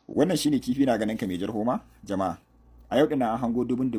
Wannan shine kifi na ganin ka mai jar homa. Jama'a, a yau dinnan an hango dubun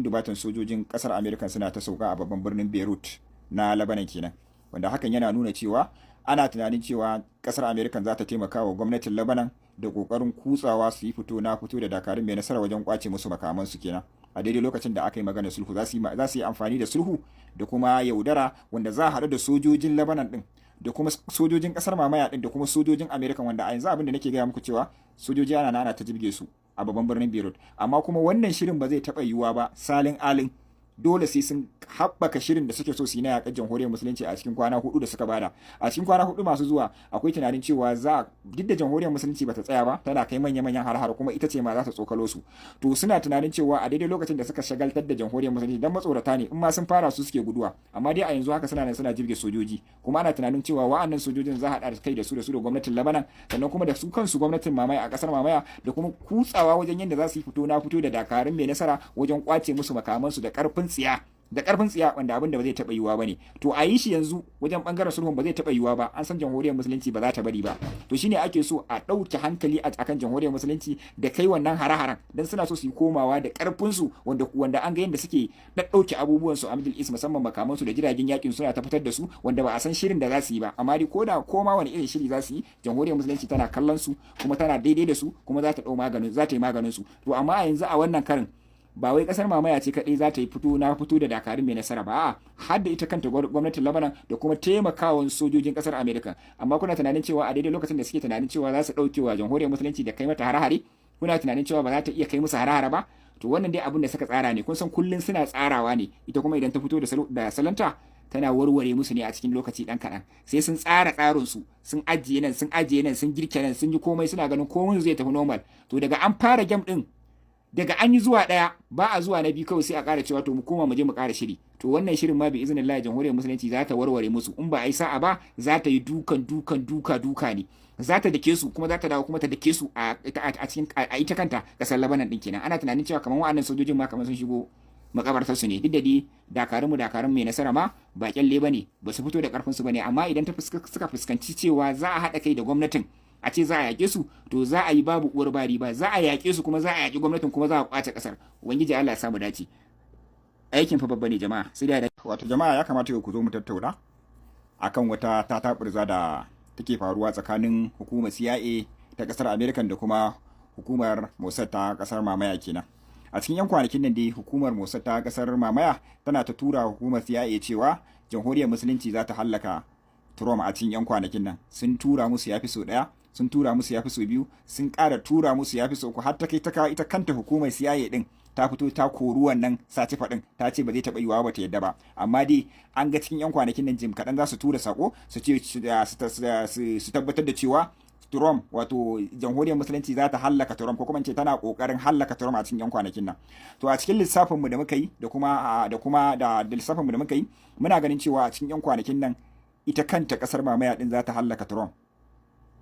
dubatan sojojin kasar America suna ta sauka a babban birnin Beirut na Lebanon kenan, wanda hakan yana nuna cewa ana tunanin cewa kasar America za ta taimaka wa gwamnatin Lebanon da kokarin kutsawa su yi fito na fito da dakarun mai nasara wajen kwace musu makaman su kenan. A daidai lokacin da aka yi magana sulhu, za su yi amfani da sulhu da kuma yaudara, wanda za a haɗu da sojojin Lebanon din da kuma sojojin kasar mamaya din da kuma sojojin America, wanda a yanzu abin da nake gaya muku cewa sojoji ana ta jibge su a babban birnin Beirut. Amma kuma wannan shirin ba zai taɓa yiwuwa ba salin alin. Dole sai sun haɓaka shirin da suke so su yi na yaƙar Jamhuriyar Musulunci a cikin kwana 4 da suka bada. A cikin kwana 4 masu zuwa, akwai tunanin cewa za, duk da Jamhuriyar Musulunci bata tsaya ba, tana kai manya-manyan har-har, kuma ita ce ma za ta tsokalo su. To, suna tunanin cewa a daidai lokacin da suka shagaltar da Jamhuriyar Musulunci, dan matsorata ne, in ma sun fara su suke guduwa. Amma dai a yanzu haka suna nan suna jirge sojoji, kuma ana tunanin cewa wa'annan sojojin za a haɗa kai da su da gwamnatin Lebanon, sannan kuma da su kansu gwamnatin mamaya a ƙasar mamaya, da kuma kutsawa wajen yadda za su yi fito na fito da dakarun mai nasara wajen kwace musu makamansu da karfin tsiya, wanda abin da ba zai taɓa yiwuwa ba ne. To, a yi shi yanzu wajen bangaren sulhun ba zai taɓa yiwuwa ba. An san Jamhuriyar Musulunci ba za ta bari ba. To, shine ake so a ɗauke hankali a akan Jamhuriyar Musulunci da kai wannan hare-haren, dan suna so su yi komawa da karfin su, wanda an ga yadda suke ɗaɗɗauke abubuwan su a Middle East, musamman makaman su da jiragen yakin, suna ta fitar da su, wanda ba a san shirin da za su yi ba. Amma dai ko da koma wani irin shiri za su yi, Jamhuriyar Musulunci tana kallon su, kuma tana daidai da su, kuma za ta ɗau maganin, za ta yi maganin su. To, amma a yanzu a wannan karin, ba wai kasar mamaya ce kaɗai za ta yi fito na fito da dakarun mai nasara ba, a'a, har da ita kanta gwamnatin Lebanon da kuma taimakawan sojojin kasar America. Amma kuna tunanin cewa a daidai lokacin da suke tunanin cewa za su ɗauke wa Jamhuriyar Musulunci da kai mata hare-hare, kuna tunanin cewa ba za ta iya kai musu hare-hare ba? To, wannan dai abin da suka tsara ne. Kun san kullun suna tsarawa ne, ita kuma idan ta fito da salanta, tana warware musu ne a cikin lokaci dan kaɗan. Sai sun tsara tsarin su, sun ajiye nan, sun ajiye nan, sun girke nan, sun yi komai, suna ganin komai zai tafi normal. To, daga an fara game din, daga an yi zuwa ɗaya ba a zuwa na biyu, kawai sai a ƙara cewa to mu koma mu je mu ƙara shiri. To, wannan shirin ma bi iznillahi Jamhuriyar Musulunci za ta warware musu. In ba a yi sa'a ba, za ta yi dukan dukan duka duka ne, za ta dake su, kuma za ta dawo kuma ta dake su a cikin a ita kanta kasar Lebanon din kenan. Ana tunanin cewa kamar wa'annan sojojin ma kamar sun shigo makabartar su ne, duk da dai dakarun mu, dakarun mai nasara ma ba kyalle bane, ba su fito da karfin su bane. Amma idan ta suka fuskanci cewa za a haɗa kai da gwamnatin a ce za a yaƙe su, to za a yi babu uwar bari ba, za a yaƙe su, kuma za a yaƙi gwamnatin, kuma za a kwace ƙasar. Ubangiji Allah ya samu dace. Aikin fa babba ne, jama'a, sai da Wato jama'a, ya kamata ku zo mu tattauna akan wata tataɓurza da take faruwa tsakanin hukumar CIA ta kasar America da kuma hukumar Mossad ta kasar mamaya kenan. A cikin yan kwanakin nan dai, hukumar Mossad ta kasar mamaya tana ta tura hukumar CIA cewa Jamhuriyar Musulunci za ta hallaka Trump a cikin yan kwanakin nan. Sun tura musu yafi sau daya, sun tura musu yafi sau biyu, sun ƙara tura musu yafi sau uku, har ta kai ta kawo ita kanta hukumar CIA din ta fito ta kori wannan saci faɗin, ta ce ba zai taɓa yiwuwa ba, ta yadda ba. Amma dai an ga cikin 'yan kwanakin nan, jim kaɗan, za su tura sako su ce su tabbatar da cewa Trump, wato Jamhuriyar Musulunci za ta hallaka Trump, ko kuma ce tana kokarin hallaka Trump a cikin 'yan kwanakin nan. To, a cikin lissafin mu da muka yi da kuma da lissafin mu da muka yi, muna ganin cewa a cikin 'yan kwanakin nan ita kanta kasar mamaya din za ta hallaka Trump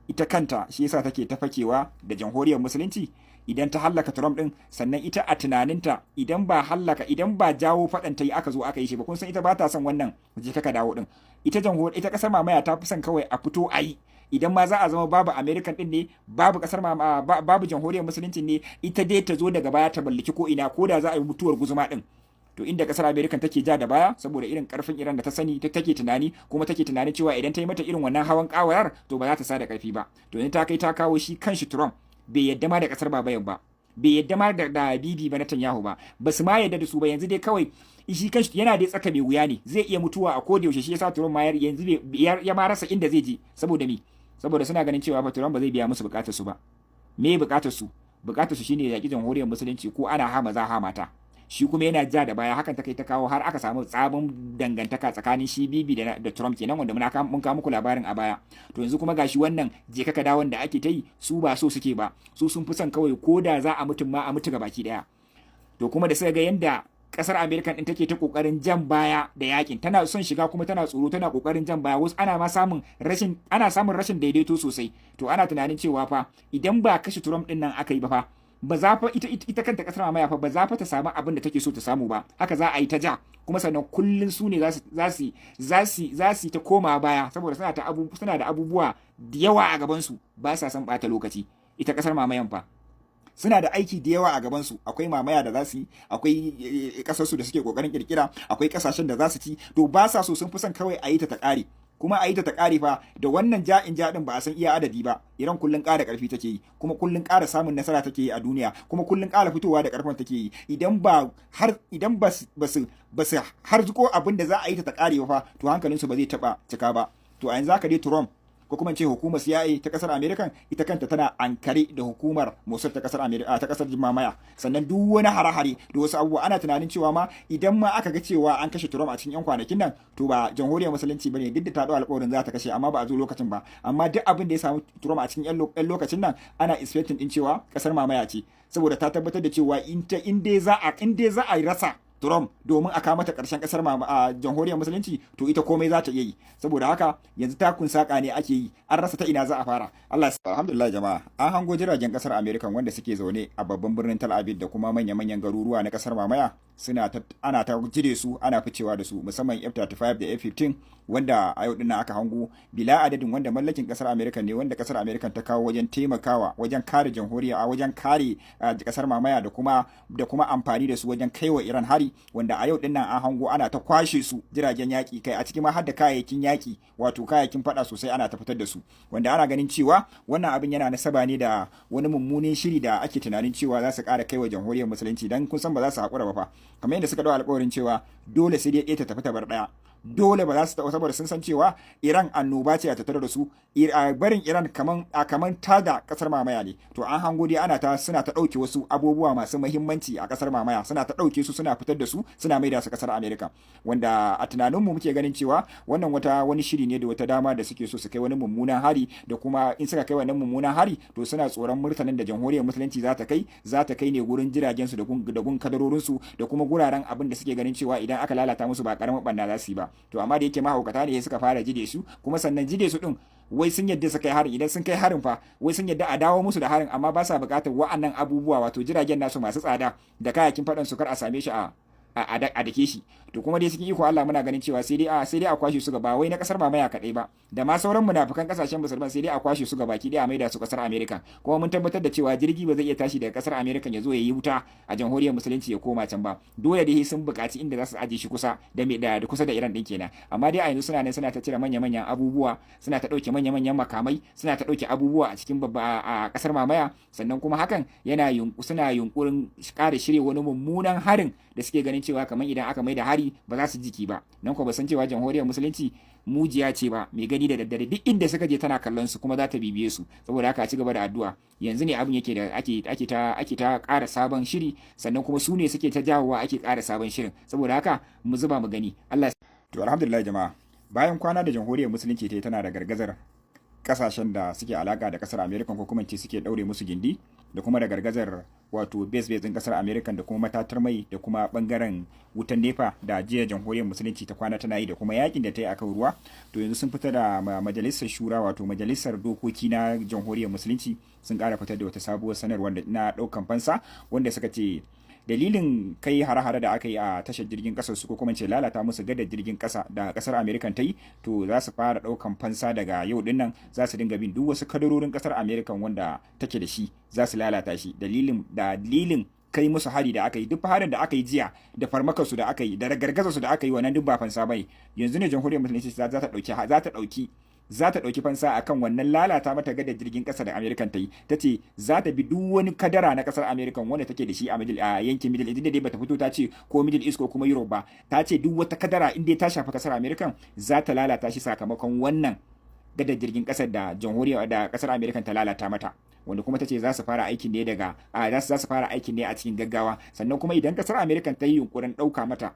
ita kanta. Shi yasa take ta fakewa da Jamhuriyar Musulunci. Idan ta hallaka Trump din, sannan ita a tunaninta, idan ba hallaka, idan ba jawo faɗan ta yi aka zo aka yi shi ba, kun san ita ba ta son wannan je ka dawo din. Ita jamhur ita kasar mamaya ta fi son kawai a fito a yi, idan ma za a zama babu American din ne, babu kasar babu Jamhuriyar Musulunci ne, ita dai ta zo daga baya ta mallaki ko ina, ko da za a yi mutuwar guzuma din. To, inda kasar America take ja da baya, saboda irin karfin Iran da ta sani, ta take tunani, kuma take tunanin cewa idan ta yi mata irin wannan hawan kawarar, to ba za ta sa da karfi ba. To, in ta kai ta kawo, shi kanshi Trump bai yadda ma da kasar babayan ba, bai yadda ma da Bibi ba, Netanyahu ba, ba su ma yadda da su ba. Yanzu dai kawai shi kanshi yana dai tsaka mai wuya ne, zai iya mutuwa a koda yaushe. Shi yasa Trump ma yanzu ya ma rasa inda zai je. Saboda me? Saboda suna ganin cewa fa Trump ba zai biya musu bukatar su ba. Me bukatar su? Bukatar su shine yaki Jamhuriyar Musulunci, ko ana ha maza ha mata. Shi kuma yana ja da baya. Hakan ta kai ta kawo har aka samu tsabon dangantaka tsakanin shi Bibi da Trump kenan, wanda mun kawo muku labarin a baya. To, yanzu kuma gashi wannan je ka dawon da ake ta yi, su ba so suke ba. Su sun fi son kawai ko da za a mutum ma a mutu baki daya. To, kuma da suka ga yanda kasar America din take ta kokarin jan baya da yakin, tana son shiga kuma tana tsoro, tana kokarin jan baya, wasu ana ma samun rashin, ana samun rashin daidaito sosai. To, ana tunanin cewa fa idan ba kashe Trump din nan aka yi ba fa, ba za fa ita kanta kasar mamaya fa ba za fa ta samu abin da take so ta samu ba. Haka za a yi ta ja. Kuma sannan kullun su ne za su ta koma baya, saboda suna da abubuwa da yawa a gaban su, ba sa son bata lokaci. Ita kasar mamayan fa suna da aiki da yawa a gabansu. Akwai mamaya da za su yi, akwai kasarsu da suke kokarin kirkira, akwai kasashen da za su ci. To ba sa so, sun fi son kawai a yi ta ta kare. Kuma a yi ta ta kare fa, da wannan ja'in ja din ba a san iya adadi ba. Iran kullun ƙara ƙarfi take yi, kuma kullun ƙara samun nasara take yi a duniya, kuma kullun ƙara fitowa da ƙarfin take yi. Idan ba har idan ba su ba su har zuko abin da za a yi ta ta kare ba fa, to hankalinsu ba zai taɓa cika ba. To a yanzu haka dai Trump, ko kuma ce hukumar CIA ta kasar America, ita kanta tana ankare da hukumar Mossad ta kasar America, ta kasar mamaya. Sannan duk wani hare-hare da wasu abubuwa, ana tunanin cewa ma idan ma aka ga cewa an kashe Trump a cikin yan kwanakin nan, to ba Jamhuriyar Musulunci bane. Duk da ta dau alƙawarin za ta kashe, amma ba a zo lokacin ba. Amma duk abin da ya samu Trump a cikin yan lokacin nan, ana expecting din cewa kasar mamaya ce, saboda ta tabbatar da cewa in dai za a rasa Trump domin a kawo mata ƙarshen ƙasar a Jamhuriyar Musulunci, to ita komai za ta iya yi. Saboda haka yanzu takun saka ne ake yi, an rasa ta ina za a fara. Allah. Alhamdulillah jama'a, an hango jiragen ƙasar America wanda suke zaune a babban birnin Tel Aviv da kuma manya-manyan garuruwa na ƙasar mamaya, suna ta ana ta jire su, ana ficewa da su, musamman F-35 da F-15, wanda a yau dinnan aka hango bila adadin, wanda mallakin ƙasar America ne, wanda ƙasar America ta kawo wajen taimakawa wajen kare jamhuriya, a wajen kare ƙasar mamaya, da kuma amfani da su wajen kaiwa Iran hari, wanda a yau dinnan an hango ana ta kwashe su, jiragen yaƙi, kai a cikin ma har da kayayyakin yaƙi, wato kayayyakin fada sosai, ana ta fitar da su, wanda ana ganin cewa wannan abin yana nasaba ne da wani mummunan shiri da ake tunanin cewa za su ƙara kaiwa Jamhuriyar Musulunci. Dan kun san ba za su haƙura ba fa, kamar yadda suka ɗau alƙawarin cewa dole sai dai ɗaya ta tafi ta bar ɗaya. Dole ba za su taɓa, saboda sun san cewa Iran annoba ce a tattare da su. Barin Iran kaman tada kasar mamaya ne. To an hango dai ana ta suna ta ɗauke wasu abubuwa masu muhimmanci a kasar mamaya, suna ta ɗauke su, suna fitar da su, suna maida su kasar America, wanda a tunaninmu muke ganin cewa wannan wani shiri ne da wata dama da suke so su kai wani mummunan hari, da kuma in suka kai wannan mummunan hari, to suna tsoron murtanin da Jamhuriyar Musulunci za ta kai ne gurin jiragen su da gun kadarorin su da kuma guraren abin da suke ganin cewa idan aka lalata musu, ba karamin banna za su yi ba. To amma da yake mahaukata ne, suka fara jide su. Kuma sannan jide su din, wai sun yadda su kai harin. Idan sun kai harin fa, wai sun yadda a dawo musu da harin, amma ba sa buƙatar wa'annan abubuwa, wato jiragen nasu masu tsada da kayakin faɗan su, kar a same shi a dake shi. To kuma dai cikin iko Allah, muna ganin cewa sai dai a kwashe su gaba, wai na kasar mamaya kadai ba, da ma sauran munafukan kasashen musulman, sai dai a kwashe su gaba ki a maida su kasar America. Kuma mun tabbatar da cewa jirgi ba zai iya tashi daga kasar America ya zo ya yi wuta a Jamhuriyar Musulunci ya koma can ba. Dole dai sun buƙaci inda za su aje shi kusa da da kusa da Iran din kenan. Amma dai a yanzu suna nan suna ta cire manya-manyan abubuwa, suna ta ɗauke manya-manyan makamai, suna ta ɗauke abubuwa a cikin babba a kasar mamaya. Sannan kuma hakan yana suna yunkurin ƙara shirya wani mummunan harin da suke ganin cewa kamar idan aka mai da hari ba za su jiki ba. Nan ko ba san cewa Jamhuriyar Musulunci mujiya ce ba mai gani da daddare, duk inda suka je tana kallon su, kuma za ta bibiye su. Saboda haka a ci gaba da addu'a. Yanzu ne abin yake da ake ta ƙara sabon shiri, sannan kuma su ne suke ta jawowa ake ƙara sabon shirin. Saboda haka mu zuba mu gani. Allah. To alhamdulillah jama'a, bayan kwana da Jamhuriyar Musulunci ta tana da gargazar kasashen da suke alaka da kasar America, ko kuma ce suke daure musu gindi, da kuma da gargazar wato base base din kasar America, da kuma matatar mai, da kuma bangaren wutan NEPA da jiya Jamhuriyar Musulunci ta kwana tana yi, da kuma yakin da ta yi akan ruwa, to yanzu sun fita da Majalisar Shura, wato Majalisar Dokoki na Jamhuriyar Musulunci, sun kara fitar da wata sabuwar sanarwar na daukan fansa, wanda suka ce dalilin kai hare-hare da aka yi a tashar jirgin kasar su, ko kuma ce lalata musu gadar jirgin kasa da kasar America ta yi, to za su fara daukan fansa daga yau din nan. Za su dinga bin duk wasu kadarorin kasar America wanda take da shi, za su lalata shi dalilin kai musu hari da aka yi. Duk harin da aka yi jiya, da farmakar su da aka yi, da gargazar su da aka yi, wannan duk ba fansa bane. Yanzu ne Jamhuriyar Musulunci za ta ɗauki fansa akan wannan lalata mata gadar jirgin ƙasa da American ta yi. Ta ce za ta bi duk wani kadara na ƙasar American wanda take da shi a yankin Middle East. Dai bata fito ta ce ko Middle East ko kuma Europe ba. Ta ce duk wata kadara in dai ta shafi ƙasar American, za ta lalata shi sakamakon wannan gadar jirgin ƙasar da jamhuriyar da ƙasar American ta lalata mata, wanda kuma ta ce za su fara aikin ne a cikin gaggawa. Sannan kuma idan ƙasar American ta yi yunkurin ɗauka mata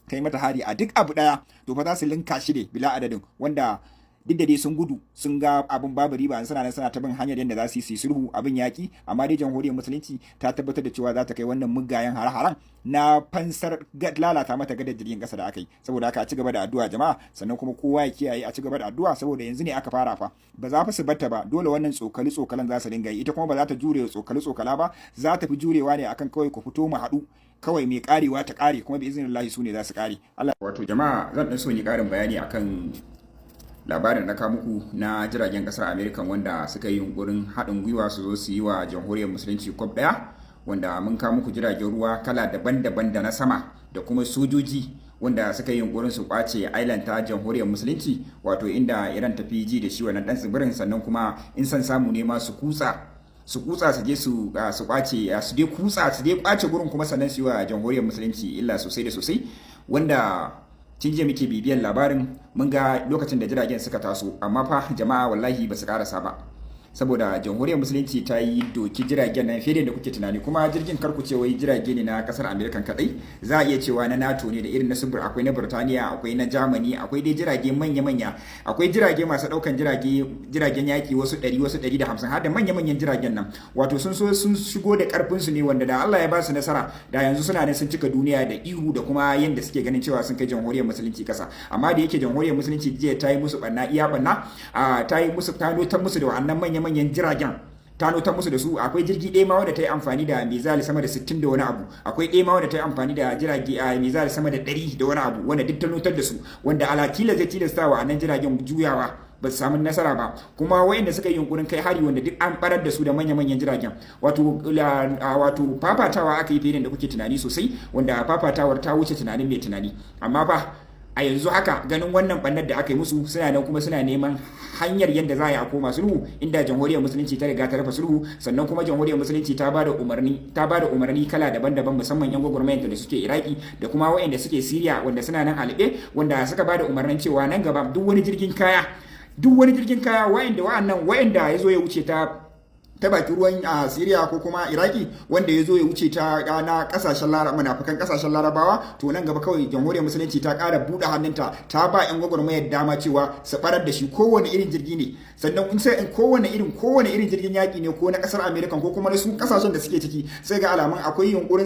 kai mata hari a duk abu ɗaya, to fa za su linka shi ne bila adadin, wanda Duk da dai sun gudu, sun ga abin babu riba, suna nan suna ta bin hanyar yadda za su yi sulhu, abin yaki. Amma dai Jamhuriyar Musulunci ta tabbatar da cewa za ta kai wannan mugayen hare-haren na fansar lalata mata gadar jirgin kasa da aka yi. Saboda haka a ci gaba da addu'a, jama'a. Sannan kuma kowa ya kiyaye, a ci gaba da addu'a, saboda yanzu ne aka fara fa, ba za fa su batta ba. Dole wannan tsokali tsokalan za su dinga yi, ita kuma ba za ta jure tsokali tsokala ba, za ta fi jurewa ne akan kawai ku fito mu haɗu kawai, mai karewa ta kare, kuma bi iznillahi su ne za su kare. Allah. Wato jama'a, zan dan so ni karin bayani akan labarin na muku na jiragen kasar America wanda suka yi yunkurin haɗin gwiwa su zo su yi wa Jamhuriyar Musulunci kwaf ɗaya, wanda mun kawo muku jiragen ruwa kala daban-daban da na sama da kuma sojoji wanda suka yi yunkurin su kwace island ta Jamhuriyar Musulunci, wato inda Iran tafi ji da shi, wannan dan tsibirin. Sannan kuma in san samu ne ma su kutsa su je su kwace, su dai kutsa su dai kwace gurin, kuma sannan su yi wa Jamhuriyar Musulunci illa sosai da sosai, wanda tun jiya muke bibiyan labarin. Mun ga lokacin da jiragen suka taso, amma fa jama'a, wallahi ba su karasa ba, saboda Jamhuriyar Musulunci ta yi doki jiragen nan fiye da kuke tunani. Kuma jirgin, karku ce wai jirage ne na kasar Amerika kadai, za a iya cewa na NATO ne, da irin na subur, akwai na Burtaniya, akwai na Germany, akwai dai jirage manya-manya, akwai jirage masu daukan jirage, jiragen yaki, wasu 100, wasu 150, har da manya-manyan jiragen nan. Wato sun so sun shigo da karfin su ne, wanda da Allah ya ba su nasara, da yanzu suna nan sun cika duniya da ihu da kuma yanda suke ganin cewa sun kai Jamhuriyar Musulunci kasa. Amma da yake Jamhuriyar Musulunci jiya ta yi musu banna iya banna, ta yi musu, ta notar musu da wa'annan manya manyan jiragen, ta notar musu da su. Akwai jirgi ɗaya ma wanda ta yi amfani da missile sama da 60 da wani abu, akwai ɗaya ma wanda ta yi amfani da jirage a missile sama da 100 da wani abu, wanda duk ta notar da su, wanda alatila zai tilasta wa annan jiragen juyawa, ba su samu nasara ba. Kuma wayanda suka yi yunkurin kai hari, wanda duk an barar da su da manya-manyan jiragen. Wato fafatawa aka yi fiye da kuke tunani sosai, wanda fafatawar ta wuce tunanin mai tunani. Amma fa a yanzu haka, ganin wannan bannar da aka yi musu, suna nan kuma suna neman hanyar yadda za a yi a koma sulhu, inda Jamhuriyar Musulunci ta riga ta rufe sulhu. Sannan kuma Jamhuriyar Musulunci ta bada umarni kala daban-daban, musamman yan gwagwarmayar da suke Iraki da kuma waɗanda suke Syria, wanda suna nan alɓe, wanda suka bada umarnin cewa nan gaba duk wani jirgin kaya wa'anda wa'annan wa'anda ya zo ya wuce ta bakin ruwan a Syria ko kuma Iraki, wanda ya zo ya wuce ta na kasashen Larabawa, munafukan kasashen Larabawa, to nan gaba kawai Jamhuriyar Musulunci ta ƙara buɗe hannunta, ta ba yan gwagwarmayar dama cewa su barar da shi, kowane irin jirgi ne. Sannan in sai in kowane irin jirgin yaƙi ne, ko na ƙasar America ko kuma na su kasashen da suke ciki, sai ga alamun akwai yunkurin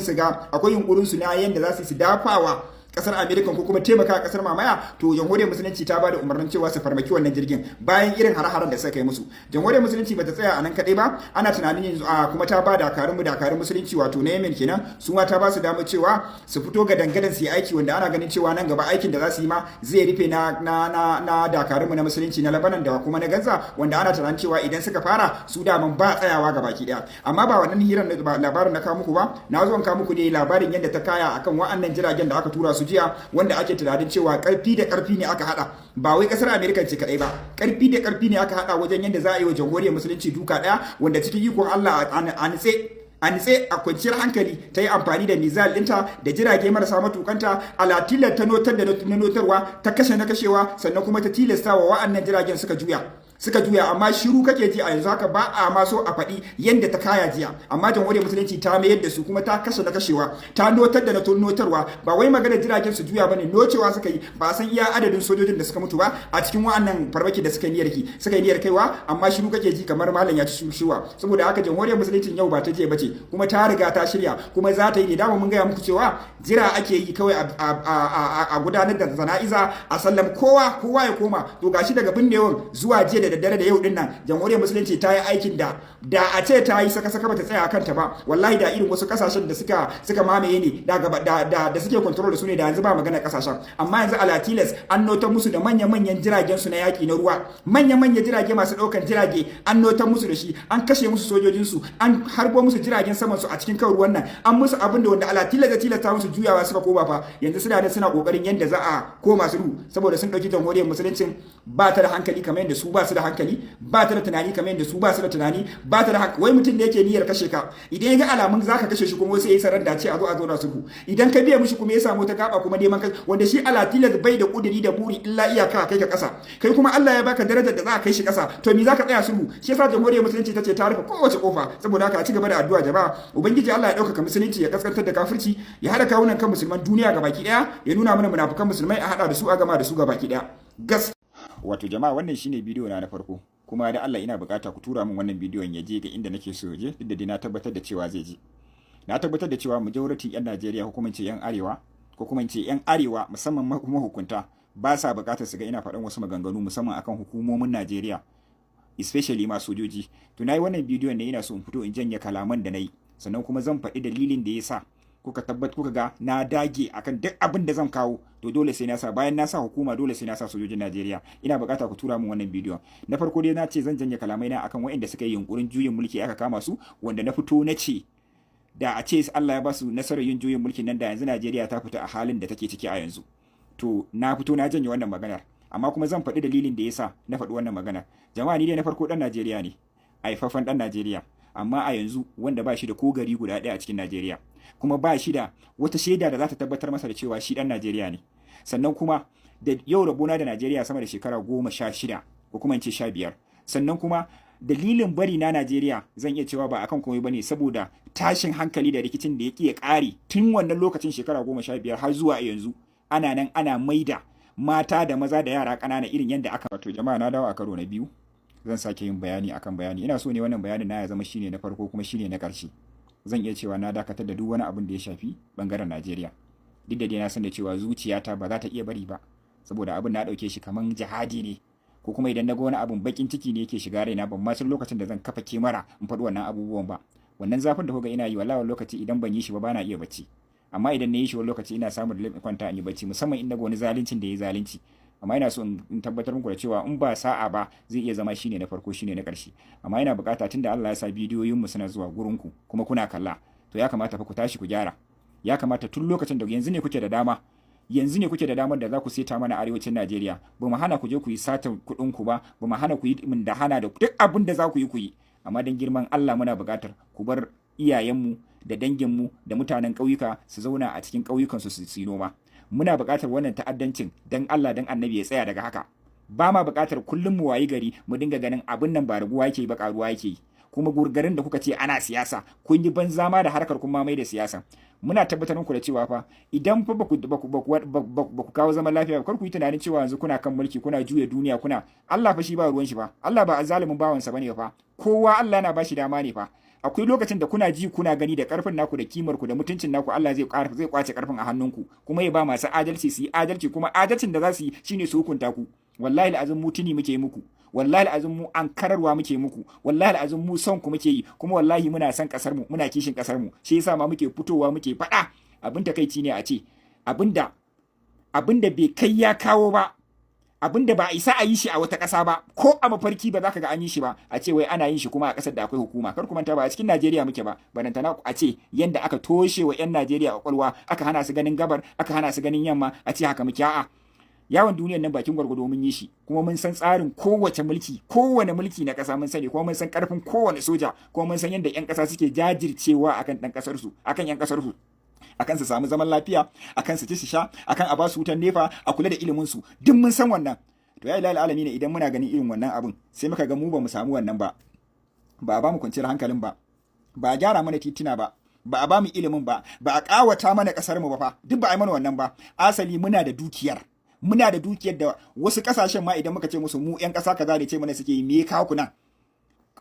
su na yanda za su su dafawa kasar America ko kuma taimaka kasar mamaya, to Jamhuriyar Musulunci ta bada umarnin cewa su farmaki wannan jirgin, bayan irin har-haren da suka kai musu. Jamhuriyar Musulunci bata tsaya a nan kadai ba. Ana tunanin yanzu a kuma ta ba dakarun mu, dakarun musulunci, wato na Yemen kenan, su ma ta ba su damar cewa su fito ga dangadan su yi aiki, wanda ana ganin cewa nan gaba aikin da za su yi ma zai rufe na dakarun mu na musulunci na Lebanon da kuma na Gaza, wanda ana tunanin cewa idan suka fara su daman ba tsayawa ga baki daya. Amma ba wannan hirar labarin na kawo muku ba, na zo kawo muku ne labarin yadda ta kaya akan wa'annan jiragen da aka tura su jiya, wanda ake tunanin cewa karfi da karfi ne aka hada, ba wai kasar America ce kadai ba, karfi da karfi ne aka hada wajen yadda za a yi wa Jamhuriyar Musulunci duka daya, wanda cikin ikon Allah a nitse a kwanciyar hankali ta yi amfani da missile ɗinta da jirage marasa matukanta, alatilar ta notar da na notarwa, ta kashe na kashewa, sannan kuma ta tilasta wa wa'annan jiragen suka juya. Amma shiru kake ji a yanzu haka, ba a ma so a faɗi yadda ta kaya jiya. Amma Jamhuriyar Musulunci ta mayar da su, kuma ta kashe na kashewa, ta notar da na notarwa. Ba wai magana jiragen su juya bane, nocewa suka yi. Ba san iya adadin sojojin da suka mutu ba a cikin wa'annan farmaki da suka yi niyyar kaiwa. Amma shiru kake ji kamar malam ya ci shuwa. Saboda haka Jamhuriyar Musulunci yau ba ta je bace, kuma ta riga ta shirya, kuma za ta yi ne. Dama mun gaya muku cewa jira ake yi kawai a gudanar da jana'iza, a sallam kowa, kowa ya koma. To gashi daga binnewan zuwa jiya da daddare da yau din nan, Jamhuriyar Musulunci ta yi aikin da da a ce ta yi saka saka bata tsaya kanta ba, wallahi da irin wasu kasashen da suka mamaye ne da da da suke control da su ne, da yanzu ba magana kasashen. Amma yanzu alatilas an notar musu da manya manyan jiragen su na yaki na ruwa, manya manyan jirage masu daukan jirage, an notar musu da shi, an kashe musu sojojin su, an harbo musu jiragen saman su a cikin kan ruwan nan, an musu abin da wanda alatilas da tilasta musu juyawa suka koma. Fa yanzu suna da suna kokarin yanda za a koma su, saboda sun dauki Jamhuriyar Musuluncin ba ta da hankali kamar yadda su ba su da hankali, ba ta da tunani kamar yadda su ba su da tunani, ba ta da. Wai mutum da yake niyyar kashe ka, idan ya ga alamun zaka kashe shi, kuma sai ya sarar ce a zo a zauna sulhu. Idan ka biya mishi kuma ya samu ta gaba kuma neman kai, wanda shi alatilas bai da kuduri da buri illa iyaka kai ka kasa. Kai kuma Allah ya baka darajar da za a kai shi kasa, to me zaka tsaya sulhu? Shi yasa Jamhuriyar Musulunci tace ta rufe kowace kofa. Saboda haka a ci gaba da addu'a, jama'a. Ubangiji Allah ya ɗaukaka musulunci, ya kaskantar da kafirci, ya haɗa kawunan kan musulman duniya gabaki ɗaya, ya nuna mana munafukan musulmai, a haɗa da su a gama da su gabaki ɗaya. Gas. Wato jama'a, wannan shine bidiyo na na farko, kuma da Allah ina bukata ku tura min wannan bidiyon ya je ga inda nake so ya je. Duk da dai na tabbatar da cewa zai je, na tabbatar da cewa majority yan Najeriya, ko kuma ce yan arewa, ko kuma ce yan arewa musamman mahukunta, ba sa bukatar su ga ina faɗan wasu maganganu, musamman akan hukumomin Najeriya, especially ma sojoji. To, nayi wannan bidiyon ne ina so in fito in janye kalaman da nayi, sannan kuma zan faɗi dalilin da ya sa kuka tabbat kuka ga na dage akan duk abin da zan kawo, to dole sai na sa, bayan na sa hukuma, dole sai na sa sojojin Najeriya. Ina bukata ku tura min wannan bidiyon. Na farko dai, na ce zan janye kalamai na akan waɗanda suka yi yunkurin juyin mulki aka kama su, wanda na fito na ce da a ce Allah ya ba su nasarar yin juyin mulkin nan, da yanzu Najeriya ta fita a halin da take ciki a yanzu. To, na fito na janye wannan maganar, amma kuma zan faɗi dalilin da yasa na faɗi wannan maganar. Jama'a, ni dai na farko ɗan Najeriya ne, haifaffen ɗan Najeriya, amma a yanzu wanda ba shi da ko gari guda ɗaya a cikin Najeriya, kuma ba shi da wata shaida da za ta tabbatar masa da cewa shi ɗan Najeriya ne. Sannan kuma da yau rabona da Najeriya sama da shekara 16, ko kuma in ce 15. Sannan kuma dalilin bari na Najeriya, zan iya cewa ba akan komai bane, saboda tashin hankali da rikicin da ya ƙi ya ƙare tun wannan lokacin, shekara 15 har zuwa yanzu, ana nan ana maida mata da maza da yara ƙanana irin yadda aka. Wato jama'a, na dawo a karo na biyu, zan sake yin bayani akan bayani. Ina so ne wannan bayanin na ya zama shine na farko kuma shine na ƙarshe. Zan iya cewa na dakatar da duk wani abin da ya shafi bangaren Najeriya, duk da dai na san da cewa zuciyata ba za ta iya bari ba, saboda abin na ɗauke shi kaman jihadi ne, ko kuma idan na ga wani abun bakin ciki ne yake shiga raina, ban ma san lokacin da zan kafa kyamara in faɗi wannan abubuwan ba. Wannan zafin da kuga ina yi, wallahi wani lokaci idan ban yi shi ba, bana iya bacci, amma idan na yi shi, wani lokaci ina samun dalilin kwanta in yi bacci, musamman in naga wani zaluncin da ya zalunci. Amma ina so in tabbatar muku da cewa in ba sa'a ba, zai iya zama shine na farko, shine na ƙarshe. Amma ina bukata, tunda Allah ya sa bidiyoyin mu suna zuwa gurin ku kuma kuna kalla, to ya kamata fa ku tashi ku gyara. Ya kamata tun lokacin da yanzu ne kuke da dama, yanzu ne kuke da damar da za ku seta mana arewacin Najeriya. Ba mu hana ku je ku yi satar kuɗin ku ba, ba mu hana ku yi min da hana da duk abin da za ku yi, ku yi, amma dan girman Allah muna buƙatar ku bar iyayenmu da danginmu da mutanen ƙauyuka su zauna a cikin ƙauyukansu su yi noma. Muna buƙatar wannan ta'addancin, dan Allah dan Annabi, ya tsaya daga haka. Ba ma buƙatar kullum mu wayi gari mu dinga ganin abin nan ba raguwa yake ba, ƙaruwa yake yi. Kuma garin da kuka ce ana siyasa, kun yi banza ma da harkar, kun mai da siyasa. Muna tabbatar muku da cewa fa idan fa ba ku kawo zaman lafiya, kar ku yi tunanin cewa yanzu kuna kan mulki, kuna juya duniya, kuna. Allah fa shi ba ruwan shi fa. Allah ba azzalumin bawansa bane fa. Kowa Allah na bashi dama ne fa. Akwai lokacin da kuna ji kuna gani, da karfin naku da kimar ku da mutuncin naku, Allah zai kwace karfin a hannunku, kuma ya ba masu adalci su yi adalci, kuma adalcin da za su yi shine su hukunta ku. Wallahi al'azim mu tuni muke muku, wallahi al'azim mu an kararwa muke muku, wallahi al'azim mu son ku muke yi, kuma wallahi muna son kasar mu, muna kishin kasar mu, shi yasa ma muke fitowa muke faɗa. Abin takaici ne a ce abinda bai kai ya kawo ba, abinda ba a isa a yi shi a wata ƙasa ba, ko a mafarki ba za ka ga an yi shi ba, a ce wai ana yin shi kuma a ƙasar da akwai hukuma. Kar ku manta, ba a cikin Najeriya muke ba. Barantana a ce yanda aka toshe wa 'yan Najeriya kwakwalwa, aka hana su ganin gabar, aka hana su ganin yamma, a ce haka muke. A'a, yawon duniyar nan bakin gwargwado mun yi shi, kuma mun san tsarin kowace mulki, kowane mulki na ƙasa mun sani, kuma mun san ƙarfin kowane soja, kuma mun san yadda 'yan ƙasa suke jajircewa akan ɗan ƙasar su, akan 'yan ƙasar su, akan su samu zaman lafiya, akan su ci su sha, akan a ba su wutan NEPA, a kula da ilimin su. Duk mun san wannan. To, ya ilahi alami ne, idan muna ganin irin wannan abun, sai muka ga mu ba mu samu wannan ba, ba a ba mu kwanciyar hankalin ba, ba a gyara mana tituna ba, ba a ba mu ilimin ba, ba a ƙawata mana ƙasar mu ba fa, duk ba a yi mana wannan ba. Asali muna da dukiyar da wasu ƙasashen ma idan muka ce musu mu ƴan ƙasa kaza ne, ce mana suke yi, "Me ya kawo ku nan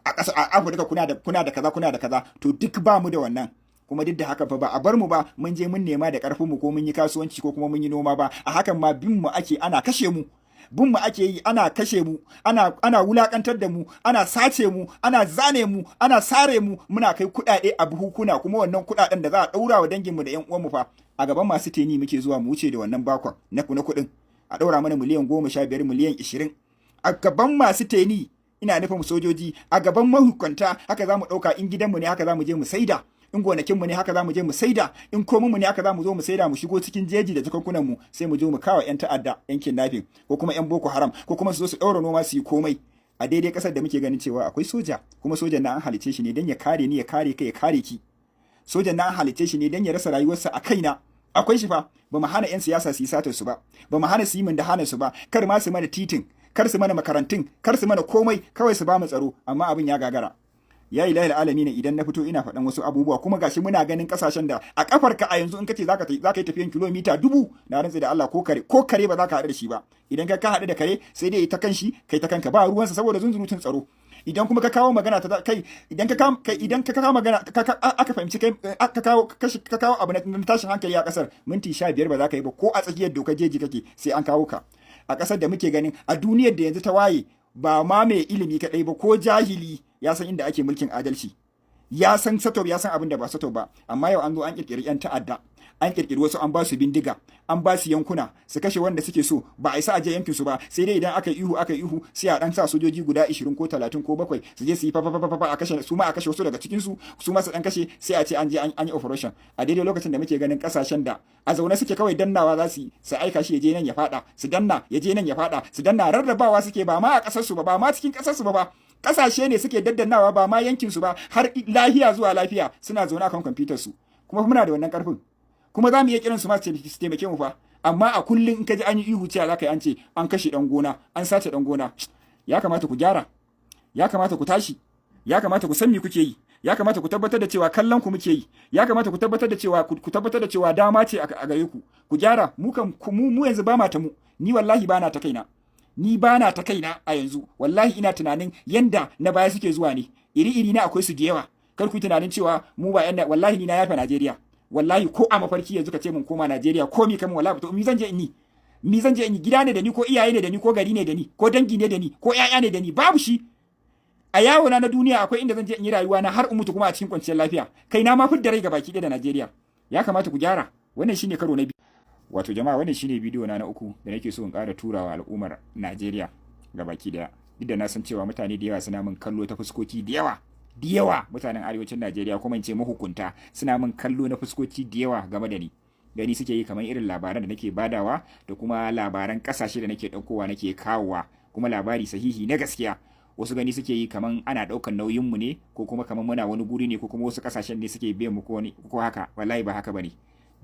a ƙasa a Afirka? Kuna da kaza, kuna da kaza." To, duk ba mu da wannan. Kuma duk da haka fa ba a bar mu ba mun je mun nema da ƙarfin mu, ko mun yi kasuwanci, ko kuma mun yi noma ba. A hakan ma bin mu ake ana kashe mu, bin mu ake yi ana kashe mu, ana wulakantar da mu, ana sace mu, ana zane mu, ana sare mu. Muna kai kuɗaɗe a buhukuna, kuma wannan kuɗaɗen da za a ɗaura wa danginmu da ƴan uwanmu fa, a gaban masu teni muke zuwa mu wuce da wannan bakon na kuɗin. A ɗaura mana miliyan 15, miliyan 20 a gaban masu teni, ina nufin sojoji, a gaban mahukunta. Haka za mu ɗauka, in gidanmu ne haka za mu je mu saida, in gonakinmu ne haka za mu je mu saida, in kominmu ne haka za mu zo mu saida, mu shigo cikin jeji da jakunkunan mu, sai mu je mu kawo 'yan ta'adda, 'yan kidnapping, ko kuma 'yan Boko Haram, ko kuma su zo su ɗaura noma, su yi komai a daidai ƙasar da muke ganin cewa akwai soja. Kuma sojan na an halice shi ne don ya kare ni, ya kare kai, ya kare ki. Sojan na an halice shi ne don ya rasa rayuwarsa a kaina. Akwai shi fa. Ba mu hana 'yan siyasa su yi satar su ba, ba mu hana su yi min da hana su ba, kar ma su mana titin, kar su mana makarantun, kar su mana komai, kawai su ba mu tsaro. Amma abin ya gagara. Ya ilahi alamin, idan na fito ina faɗan wasu abubuwa, kuma gashi muna ganin kasashen da a kafarka a yanzu in kace zaka yi tafiyan kilomita 1000, na rantse da Allah, ko kare ba za ka haɗu da shi ba. Idan ka haɗu da kare, sai dai ta kanshi, kai ta kanka, ba ruwansa saboda zunzurutun tsaro. Idan kuma ka kawo magana ta kai, idan ka kawo magana aka fahimci kai aka kawo ka kawo abu na tashin hankali a kasar, minti 15 ba za ka yi ba, ko a tsakiyar dokar jeji kake, sai an kawo ka. A kasar da muke ganin a duniyar da yanzu ta waye, ba ma mai ilimi kaɗai ba, ko jahili ya san inda ake mulkin adalci, ya san sato, ya san abin da ba sato ba. Amma yau an zo an kirkiri yan ta'adda, an kirkiri wasu, an ba su bindiga, an ba su yankuna su kashe wanda suke so. Ba a isa a je yankin su ba, sai dai idan aka yi ihu, aka yi ihu, sai a dan sa sojoji guda 20 ko 30 ko 7 su je su yi fa fa fa, a kashe su ma, a kashe wasu daga cikin su, su ma su dan kashe, sai a ce an je an yi operation. A daidai lokacin da muke ganin kasashen da a zaune suke kawai, dannawa za su yi, su aika shi ya je nan ya fada, su danna ya je nan ya fada, su danna, rarrabawa suke, ba ma a kasar su ba, ba ma cikin kasar su ba, kasashe ne suke daddannawa, ba ma yankin su ba, har lafiya zuwa lafiya, suna zaune akan kwamfutar su. Kuma muna da wannan karfin, kuma za mu iya kiran su ma su taimake mu fa. Amma a kullum in ka ji an yi ihu cewa za ka yi, an ce an kashe dan gona, an sace dan gona. Ya kamata ku gyara, ya kamata ku tashi, ya kamata ku san me kuke yi, ya kamata ku tabbatar da cewa kallon ku muke yi, ya kamata ku tabbatar da cewa dama ce a gare ku, ku gyara. Mu kan mu yanzu ba ma ta mu, ni wallahi bana ta kaina, ni bana ta kaina a yanzu. Wallahi ina tunanin yanda na baya suke zuwa ne, iri iri na akwai su da yawa. Kar ku yi tunanin cewa mu ba yan, wallahi ni na yafe Najeriya. Wallahi ko a mafarki yanzu ka ce mun koma Najeriya, ko mi kamun, wallahi to mi zan je in yi? Mi zan je in yi? Gida ne da ni, ko iyaye ne da ni, ko gari ne da ni, ko dangi ne da ni, ko ƴaƴa ne da ni? Babu shi. A yawo na na duniya akwai inda zan je in yi rayuwa na har in mutu kuma a cikin kwanciyar lafiya. Kai, na ma fidda rai ga baki ɗaya da Najeriya. Ya kamata ku gyara. Wannan shine karo na biyu. Wato jama'a, wannan shine bidiyo na na uku da nake so in ƙara turawa al'ummar Najeriya ga baki ɗaya, duk da na san cewa mutane da yawa suna min kallo ta fuskoki da yawa da yawa. Mutanen arewacin Najeriya, kuma in ce mahukunta, suna min kallo na fuskoki da yawa game da ni. Gani suke yi kamar irin labaran da nake badawa da kuma labaran kasashe da nake ɗaukowa nake kawowa, kuma labari sahihi na gaskiya, wasu gani suke yi kamar ana ɗaukan nauyin mu ne, ko kuma kamar muna wani guri ne, ko kuma wasu kasashen ne suke biyan mu ko haka. Wallahi ba haka bane.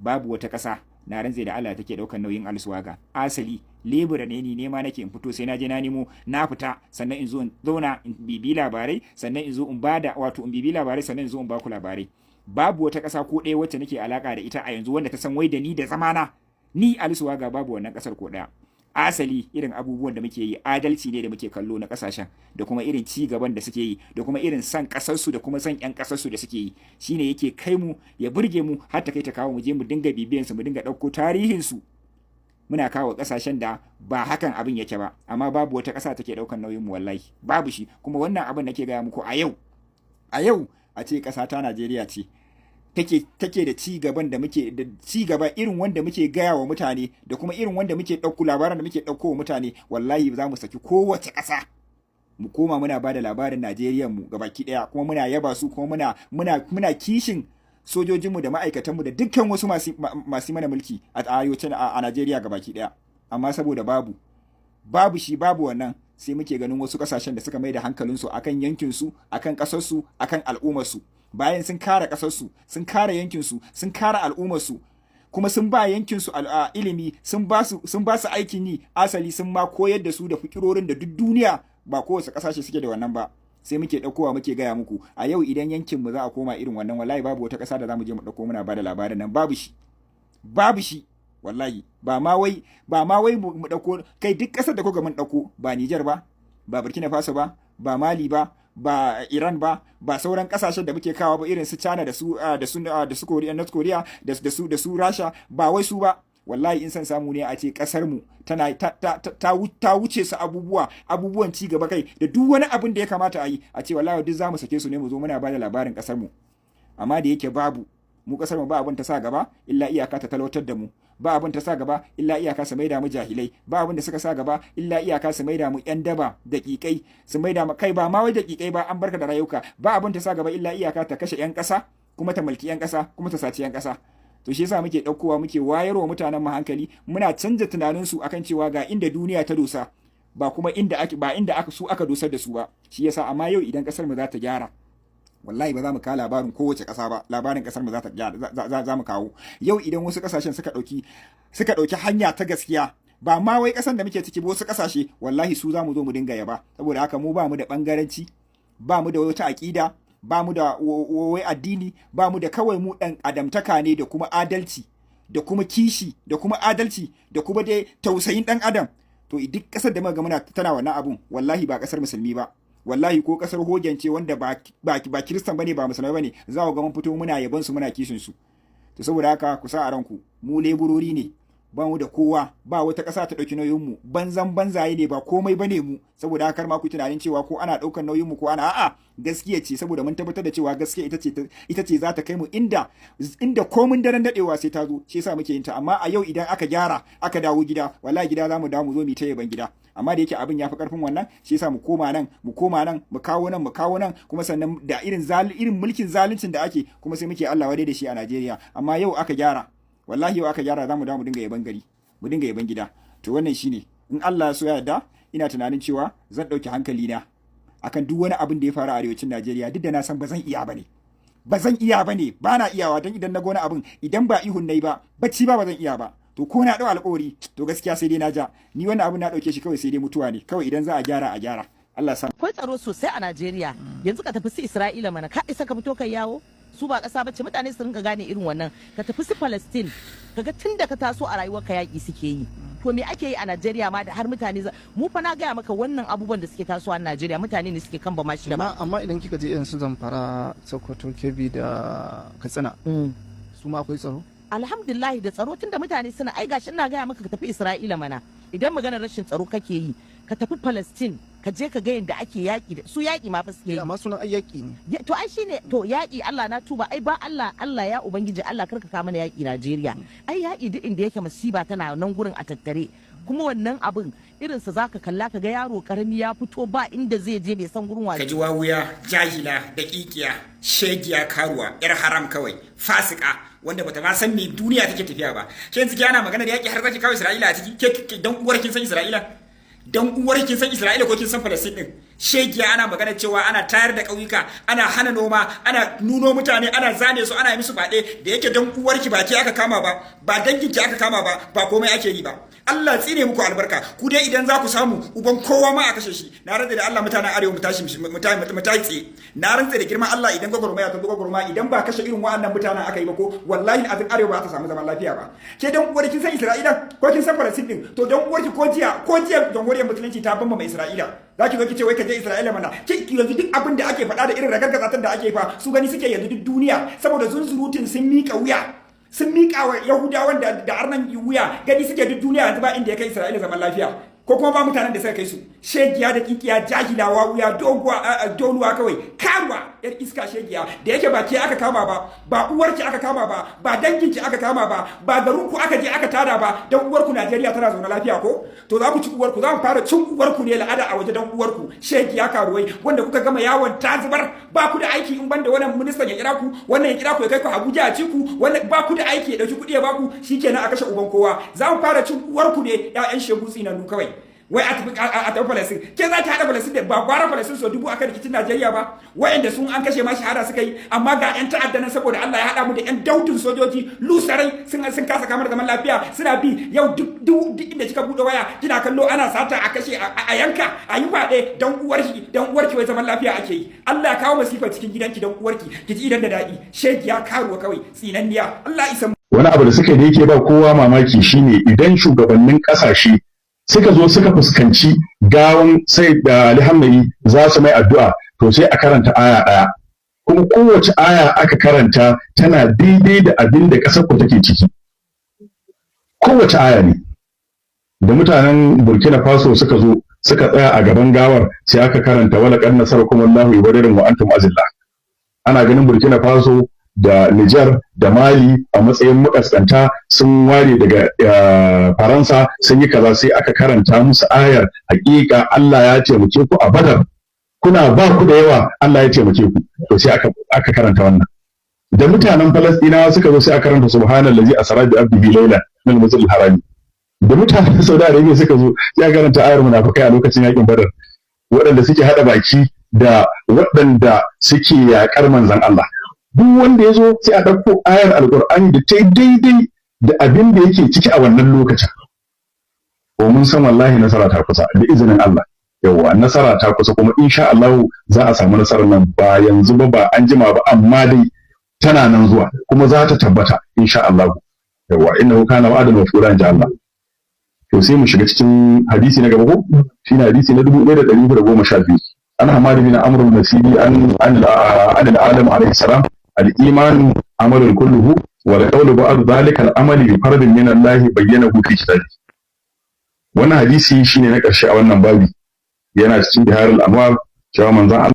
Babu wata ƙasa, na rantse da Allah, take ɗaukan nauyin Alsuwaga. Asali lebura ne ni, nema nake in fito, sai na je na nemo, na fita, sannan in zo in zauna in bibi labarai, sannan in zo in bada, wato in bibi labarai, sannan in zo in baku labarai. Babu wata ƙasa ko ɗaya wacce nake alaka da ita a yanzu wanda ta san wai da ni da zamana ni Alsuwaga. Babu wannan ƙasar ko ɗaya. Asali irin abubuwan da muke yi, adalci ne da muke kallo na kasashen, da kuma irin ci gaban da suke yi, da kuma irin san kasarsu da kuma san yan kasarsu da suke yi, shine yake kai mu, ya burge mu, har ta kai ta kawo mu je mu dinga bibiyan su, mu dinga ɗauko tarihin su muna kawo kasashen da ba hakan abin yake ba. Amma babu wata ƙasa take ɗaukan nauyin mu, wallahi babu shi. Kuma wannan abin nake gaya muku a yau, a yau a ce ƙasa ta Najeriya ce take da ci gaban da muke da ci gaba irin wanda muke gaya wa mutane, da kuma irin wanda muke ɗauko, labaran da muke ɗauko wa mutane, wallahi za mu saki kowace ƙasa mu koma muna ba da labarin Najeriya mu gabaki ɗaya, kuma muna yaba su, kuma muna kishin sojojinmu da ma'aikatanmu da dukkan wasu masu mana mulki a arewacin a Najeriya gabaki ɗaya. Amma saboda babu shi, babu wannan, sai muke ganin wasu kasashen da suka mai da hankalinsu akan yankinsu, akan ƙasarsu, akan al'ummarsu. Bayan sun kare ƙasarsu, sun kare yankinsu, sun kare al'ummarsu, kuma sun ba yankinsu ilimi, sun ba su aikin yi, asali sun ma koyar da su da fikirorin da duk duniya ba kowace ƙasashe suke da wannan ba, sai muke ɗaukowa muke gaya muku. A yau idan yankinmu za a koma irin wannan, wallahi babu wata ƙasa da za mu je mu ɗauko muna ba da labarin nan. Babu shi, babu shi wallahi. Ba ma wai mu ɗauko, kai, duk ƙasar da kuka mun ɗauko, ba Nijar ba, ba Burkina Faso ba, ba Mali ba, ba Iran ba, ba sauran kasashen da muke kawo ba, irin su China da su Korea, North Korea, da su Russia, ba wai su ba. Wallahi in san samu ne a ce kasar mu tana ta wuce su abubuwan ci gaba, kai, da duk wani abin da ya kamata a yi, a ce wallahi duk zamu sake su ne mu zo muna bada labarin kasar mu. Amma da yake babu mu, kasar mu ba abin ta sa gaba illa iyaka ta talautar da mu, ba abin ta sa gaba illa iyaka su maida mu jahilai, ba abin da suka sa gaba illa iyaka su maida mu yan daba daƙiƙai, su maida mu, kai, ba ma wai daƙiƙai ba, an barka da rayuka, ba abin ta sa gaba illa iyaka ta kashe yan ƙasa, kuma ta mulki yan ƙasa, kuma ta saci yan ƙasa. To shi yasa muke ɗaukowa muke wayarwa mutanen mu hankali, muna canza tunaninsu akan cewa ga inda duniya ta dosa, ba kuma inda ake ba inda aka su aka dosar da su ba. Shi yasa, amma yau idan kasar mu za ta gyara, wallahi ba za mu kawo labarin kowace ƙasa ba, labarin ƙasar mu za mu kawo. Yau idan wasu ƙasashen suka ɗauki hanya ta gaskiya, ba ma wai ƙasan da muke ciki ba, wasu ƙasashe, wallahi su za mu zo mu dinga yaba. Saboda haka mu ba mu da ɓangaranci, ba mu da wata aƙida, Ba mu da wai addini, ba mu da, kawai mu ɗan adamtaka ne da kuma adalci da kuma kishi da kuma adalci da kuma dai tausayin ɗan adam. To duk ƙasar da muka ga muna tana wannan abun, wallahi ba ƙasar musulmi ba, wallahi ko ƙasar hogen ce wanda ba kiristan bane, ba musulmai bane, za ku ga mun fito muna yabon su, muna kishin su. To saboda haka ku sa a ranku, mu leburori ne, ba mu da kowa, ba wata ƙasa ta ɗauki nauyin mu, banzan banzaye ne, ba komai bane mu. Saboda haka ma ku tunanin cewa ko ana ɗaukar nauyin mu ko ana, a'a, gaskiya ce, saboda mun tabbatar da cewa gaskiya ita ce za ta kai mu inda komun daren dadewa sai ta zo. Shi yasa muke yin ta. Amma a yau idan aka gyara aka dawo gida, wallahi gida za mu dawo, mu zo mu ta yaban gida. Amma da yake abin ya fi karfin wannan, shi yasa mu koma nan, mu koma nan, mu kawo nan, mu kawo nan. Kuma sannan da irin mulkin zaluncin da ake kuma, sai muke Allah wadai da shi a Najeriya. Amma yau aka gyara, wallahi yau aka gyara, za mu dawo mu dinga yaban gari, mu dinga yaban gida. To wannan shine. In Allah ya so ya yarda, ina tunanin cewa zan ɗauki hankali na akan duk wani abin da ya faru a arewacin Najeriya, duk da na san ba zan iya bane, ba zan iya bane, ba na iyawa. Don idan na gona abin, idan ba ihun nayi ba, bacci ba, ba zan iya ba. To ko na ɗau alƙawari, to gaskiya sai dai na ja. Ni wannan abin na ɗauke shi kawai sai dai mutuwa ne kawai. Idan za a gyara, a gyara. Allah sa Akwai tsaro sosai a Najeriya. Yanzu ka tafi su Isra'ila mana, ka isa ka fito kai yawo? Su ba ƙasa bace? Mutane su rinka gane irin wannan. Ka tafi su Palestine, kaga tun da ka taso a rayuwar ka yaƙi suke yi. To me ake yi a Najeriya ma da har mutane mu fa na gaya maka, wannan abubuwan da suke tasowa a Najeriya, mutane ne suke kan ba shi da Amma idan kika je irin su Zamfara, Sokoto, Kebbi da Katsina, su ma akwai tsaro? Alhamdulillah da tsaro, tunda mutane suna, ai gashi ina gaya maka, ka tafi Isra'ila mana. Idan maganar rashin tsaro kake yi, ka tafi Palestine, ka je ka ga yadda ake yaƙi da su. Yaƙi ma fa suke yi. Amma sunan ai yaƙi ne. To ai shine, to yaƙi, Allah na tuba, ai ba Allah, Allah ya ubangiji, Allah karka ka mana yaƙi Najeriya. Ai yaƙi duk inda yake masiba tana nan gurin a tattare. Kuma wannan abin irinsa zaka kalla ka ga yaro karami ya fito, ba inda zai je, bai san gurin Ka ji wawuya, jahila, daƙiƙiya, shegiya, karuwa, yar haram kawai, fasika, wanda bata ma san me duniya take tafiya ba. Ke yanzu ana magana da yaƙi har zaki kawo Isra'ila a ciki? Ke dan uwar kin san Isra'ila? Dan uwar kin san Isra'ila ko kin san Palestine din? Shegiya, ana magana cewa ana tayar da ƙauyuka, ana hana noma, ana nuno mutane, ana zane su, ana yi musu faɗe. Da yake dan uwarki ba ke aka kama ba, ba danginki aka kama ba, ba komai ake yi ba. Allah tsine muku albarka. Ku dai idan za ku samu uban kowa ma a kashe shi. Na rantse da Allah, mutanen arewa, mu tashi, mu tashi tsaye. Na rantse da girman Allah, idan gwagwarmaya ta gwagwarmaya, idan ba kashe irin wa'annan mutanen aka yi ba ko, wallahi azin arewa ba ta samu zaman lafiya ba. Ke dan uwar kin san Isra'ila ko kin san Palestine din? To dan uwarki, ko jiya jamhuriyar musulunci ta bamba mai Isra'ila, za ki zo ki ce wai ka je Isra'ila mana. Ki yanzu duk abin da ake faɗa da irin ragargazatan da ake fa, su gani suke yanzu duk duniya, saboda zunzurutun sun miƙa wuya, sun miƙa wa Yahudawan da arnan wuya, gani suke duk duniya yanzu ba inda ya kai Isra'ila zaman lafiya, ko kuma ba mutanen da suka kai su. Shegiya da kikiya, jahilawa, wuya doguwa, doluwa kawai, karuwa, yar iska, shegiya. Da yake ba ke aka kama ba, ba uwarki aka kama ba, ba danginki aka kama ba, ba garinku aka je aka tada ba, dan uwarku Najeriya tana zaune lafiya ko? To za ku ci uwarku, za mu fara cin uwarku ne la'ada a waje, dan uwarku, shegiya, karuwai, wanda kuka gama yawon ta zubar. Ba ku da aiki in banda wannan ministan ya kira ku, wannan ya kira ku ya kai ku Abuja a ci ku, wannan ba ku da aiki ya dauki kuɗi ya baku, shikenan a kashe uban kowa. Za mu fara cin uwarku ne, ƴaƴan shegu tsinannu kawai. Wai a tafi Palestine, ke za ki haɗa Palestine da ba gwara Palestine so dubu akan rikicin Najeriya ba, wayanda sun an kashe ma shahada suka yi. Amma ga yan ta'adda nan, saboda Allah ya haɗa mu da yan daudin sojoji lusarai, sun kasa kamar zaman lafiya. Suna bi yau duk inda kika buɗe waya kina kallo, ana sata, a kashe, a yanka, a yi faɗe. Dan uwarki, dan uwarki, wai zaman lafiya ake yi? Allah ya kawo masifa cikin gidanki, dan uwarki, ki ji idan da daɗi. Shegiya, karuwa kawai, tsinanniya. Allah isa. Wani abu da suka da yake ba kowa mamaki shine idan shugabannin kasashe suka zo suka fuskanci gawan sai da Ali Khamenei za su mai addu'a, to sai a karanta aya ɗaya, kuma kowace aya aka karanta tana daidai da abin da ƙasar ku take ciki. Kowace aya ne. Da mutanen Burkina Faso suka zo suka tsaya a gaban gawar, sai aka karanta ولقد نصركم الله ببدر وأنتم أذلة. Ana ganin Burkina Faso da Niger da Mali a matsayin makaskanta, sun ware daga Faransa, sun yi kaza, sai aka karanta musu ayar hakika Allah ya taimake ku a Badar, kuna ba ku da yawa, Allah ya taimake ku. To sai aka karanta wannan. Da mutanen Falastinawa suka zo, sai aka karanta سبحان الذي أسرى بعبده ليلا من المسجد الحرام. Da mutanen Saudi Arabia suka zo, sai aka karanta ayar munafikai a lokacin yakin Badar, waɗanda suke hada baki da waɗanda suke yaƙar manzon Allah. Duk wanda ya zo sai a ɗauko ayar Alƙur'ani da ta yi daidai da abin da yake ciki a wannan lokacin. Ko mun san wallahi nasara ta kusa da izinin Allah. Yawa, nasara ta kusa, kuma insha Allah za a samu nasarar nan, ba yanzu ba, ba an jima ba, amma dai tana nan zuwa, kuma za ta tabbata insha Allah. Yawa, innahu kana wa'adan maf'ula, inja Allah. To, sai mu shiga cikin hadisi na gaba, ko shine hadisi na 1312. An Hamad bin Amr al-Nasiri an al-Adam alayhi salam: al-iman amalun kulluhu, wal qawlu ba'd dhalika al-amali bi fardin min Allah bayyanahu fi kitabi. Wannan hadisi shine na ƙarshe a wannan babi, yana cikin Biharul Anwar, cewa manzon